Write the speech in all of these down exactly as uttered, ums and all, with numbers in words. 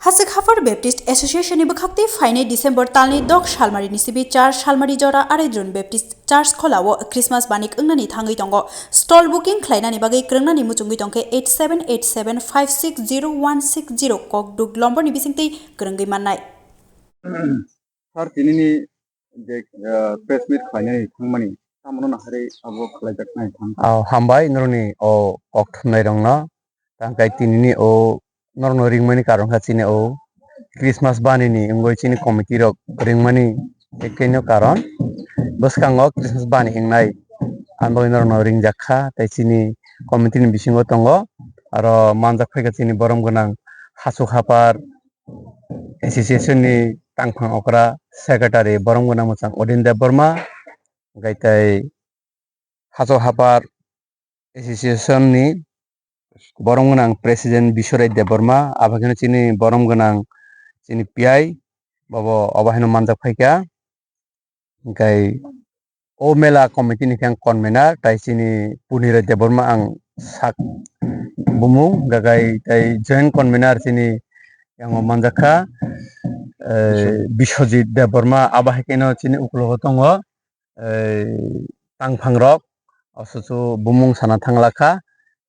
Hasik Hafar Baptist Association ni bwkhakti phainai December talni dok salmari ni sibi char salmari jora Aridrun Baptist Church khola o Christmas banik wngnani thangwi tongo. Stall booking khlainani bagwi kwrwngnani muchungwi tongkhe eight seven eight seven five six zero one six zero kokduk lomborni bisingtwi kwrwngwi mannai. Sir, tinini je, ah, press meet khlainani thangmani, tamono naharwi abo khlaijaknai thang? Oh, hambai norokni o kok thumnairokno. Tangkai tinini o norokno ringmani karon kha chini o Christmas banini wngwi chini committee rok ringmani ekeno karon. Bwskango Christmas bani wngnai, ang bagwi norokno ringjak kha. Tei chini committee ni bisingo tongo aro manjak phaikha chini borom gwnang Hasuk Hapar Association ni tangphang okra secretary borom gwnang mwchang Odin Debbarma, hwnkhe tei Hasuk Hapar Association ni borom gwnang president Biswarai Debbarma, abo kheno chini borom gwnang chini P I, bobo obo haino manjak phaikha. Hwnkhe o mela committee ni khe ang convener, tai chini Punirai Debbarma ang sak bumung, gagai tai joint convener chini yango manjakha, eh, Biswajit Debbarma, abo hai kheno chini ukulogo tongo, eh, tangphang rok, osusu bumung sana thanglakha,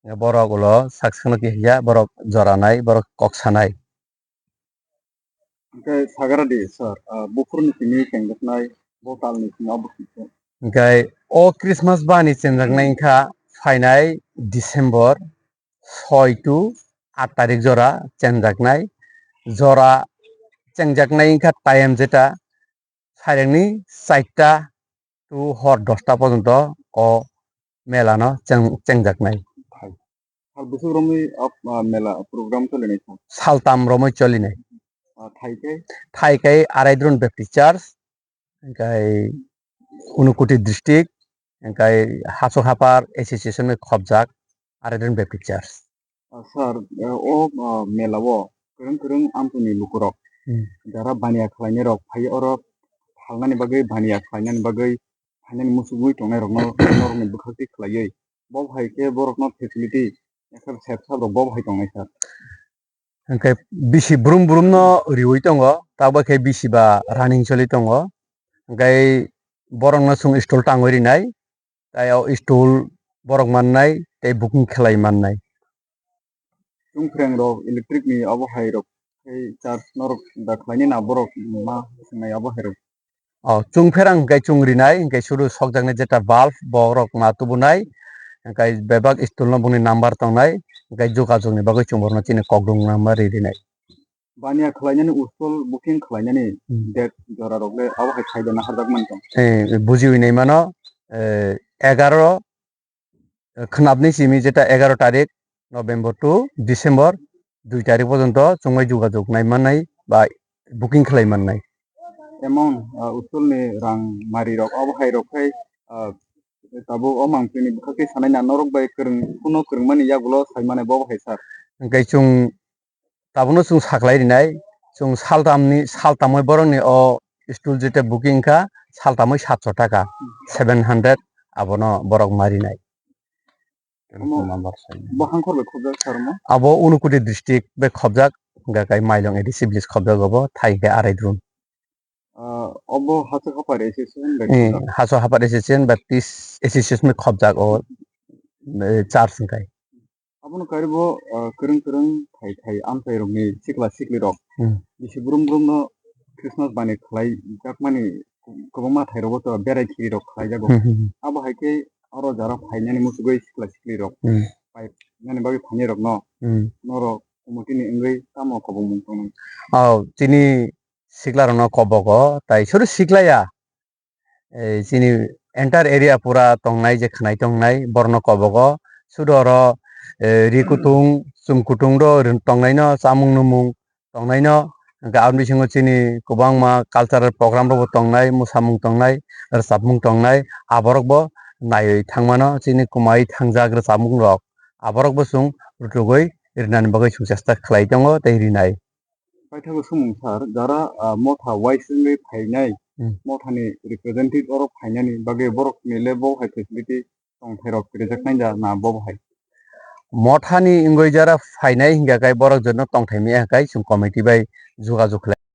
borok ulo sak sakno kihya, borok joranai, borok kok sanai. Hwnkhe sagra di, sir, ah, buphurni simi chengjaknai, bo talni simi abo kisa. Hwnkhe o Christmas bani chengjaknai wngkha phainai December soi to aat tarik jora chengjaknai. Jora chengjaknai wngkha time jeta sairengni chaita to hor dosta porjonto o mela no cheng-, chengjaknai. Sal bwswk romwi o, ah, mela program cholinai kha? Saltam romwi cholinai. Ah, thai khe? Thai khe Aridrun Baptist Church, hwnkhe Unakoti district, hwnkhe Hasuk Hapar Association bai khopjak Aridrun Baptist Church. Ah, sir, eh, o, ah, mela o kwrwng kwrwng amchini lukurok, hmm, jara baniya khlainai rok phai oro phalnani bagwi, baniya khlainani bagwi phainani muchugwi tongnai rokno norokni bwkhakti khlaiwi bo hai khe borokno facility, ekha sep sap rok bo hai tongnai sir. Hwnkhe bisi brum brum no riwi tongo, tabuk khe bisi ba running choli tongo. Hwnkhe borokno chwng stall tangwi rinai, tei o stall borok mannai tei booking khlai mannai. Chwngphreng rok electric ni abo hai rok khe charge norok da khlainai na borok ma swngnai abo hai rok? O, chwngpherang hwnkhe chwng rinai, hwnkhe sudu sokjaknai jeta bulb borok ma tubunai, hwnkhe bebak stall no boni number tongnai, hwnkhe jogajog ni bagwi chwng borokno chini kokdwng number ri rinai. Baniya khlainani, stall booking khlainani, hmm, date jora rok le abo hai khaida naharjak man tong? Eh, bujiwi nai mano, eh, egaro, eh, khwnapni simi jeta egaro tarik November to December dui tarik porjonto chwngbai jogajog nai mannai ba booking khlai mannai. Amount, ah, stall ni rang mari rok abo hai rok khai, ah, tabuk o mangpili ni bwkhak twi sanai na norok bai kwrwng, kuno kwrwngmani yagulo sai mane bo hai sir. Hwnkhe chwng tabukno chwng saklai rinai, chwng saltamni, saltamwi borokni o stall jeta booking wngkha, saltamwi satso taka, seven hundred abono borok ma rinai. Omo bo hangkhor bai khobjak sir omo? Abo Unakoti district bai khobjak, hwnkhe kai Mailong A D C village khobjak obo, thai hwnkhe Aridrun. Ah, obo Hasuk Hapar Association bai khobjak? Eh, Hasuk Hapar Association Baptist Association bai khobjak o, eh, church hwnkhe. Abono karibo, ah, kwrwng kwrwng thai thai amchai rokni sikla sikli rok, hmm, bisi brum brum no Christmas bani khlai jakmani kwbangma thai rogo to berai khiri rok khlai jago. Hmm, hmm, hmm. Abo hai khe oro jara phainani muchugwi sikla sikli rok, hmm, pai nani bagwi phainai rokno, hmm, norok committee ni wngwi tamo kobongmung tongnai? Oh, chini sikla rokno kobogo, tai sobo sikla ya. Eh, chini entire area pura tongnai je khwnai tongnai borokno kobogo. Sudo oro, eh, ri kutung, chum kutung do tongnai no, chamung numung tongnai no. Hwnkhe aboni bisingo chini kwbangma cultural program rok bo tongnai, mwsamung tongnai, rwchapmung tongnai, aborok bo naiwi thangmano chini kwmai thangjak rwchapmung rok. Aborok bo chwng rwtugwi rinani bagwi chwng chesta khlai tongo tei rinai. Paithago sumung sir, jara, ah, motha wise wngwi phainai, hmm, mothani representative oro phainani bagwi borokni le bo hai facility tongthai rok rijaknai da na bo hai? mothani wngwi jara phainai hingkha khe borok joto tongthai maya khe chwng committee bai jogajog khlai.